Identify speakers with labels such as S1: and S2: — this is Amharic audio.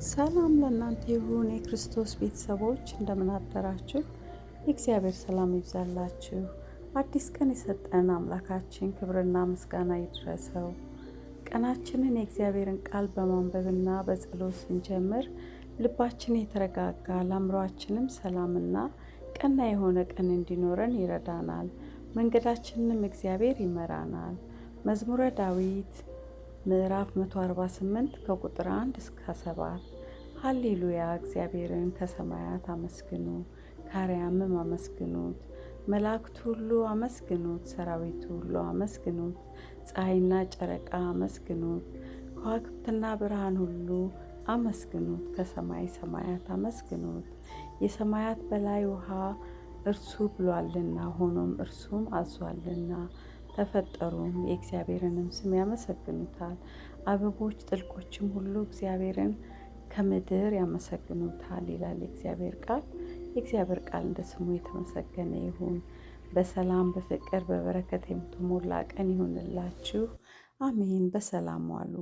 S1: ሰላም ለእናንተ ይሁን የክርስቶስ ቤተሰቦች፣ እንደምን አደራችሁ? የእግዚአብሔር ሰላም ይብዛላችሁ። አዲስ ቀን የሰጠን አምላካችን ክብርና ምስጋና ይድረሰው። ቀናችንን የእግዚአብሔርን ቃል በማንበብና በጸሎት ስንጀምር ልባችን የተረጋጋ ለአእምሯችንም ሰላምና ቀና የሆነ ቀን እንዲኖረን ይረዳናል። መንገዳችንንም እግዚአብሔር ይመራናል። መዝሙረ ዳዊት ምዕራፍ 148 ከቁጥር 1 እስከ 7። ሃሌሉያ! እግዚአብሔርን ከሰማያት አመስግኑ፣ ከአርያምም አመስግኑት። መላእክት ሁሉ አመስግኑት፣ ሰራዊቱ ሁሉ አመስግኑት፣ ፀሐይና ጨረቃ አመስግኑት፣ ከዋክብትና ብርሃን ሁሉ አመስግኑት፣ ከሰማይ ሰማያት አመስግኑት። የሰማያት በላይ ውሃ እርሱ ብሏልና፣ ሆኖም እርሱም አዟልና ተፈጠሩም፣ የእግዚአብሔርንም ስም ያመሰግኑታል። አበቦች ጥልቆችም ሁሉ እግዚአብሔርን ከምድር ያመሰግኑታል ይላል የእግዚአብሔር ቃል። የእግዚአብሔር ቃል እንደ ስሙ የተመሰገነ ይሁን። በሰላም በፍቅር በበረከት የተሞላ ቀን ይሁንላችሁ። አሜን። በሰላም ዋሉ።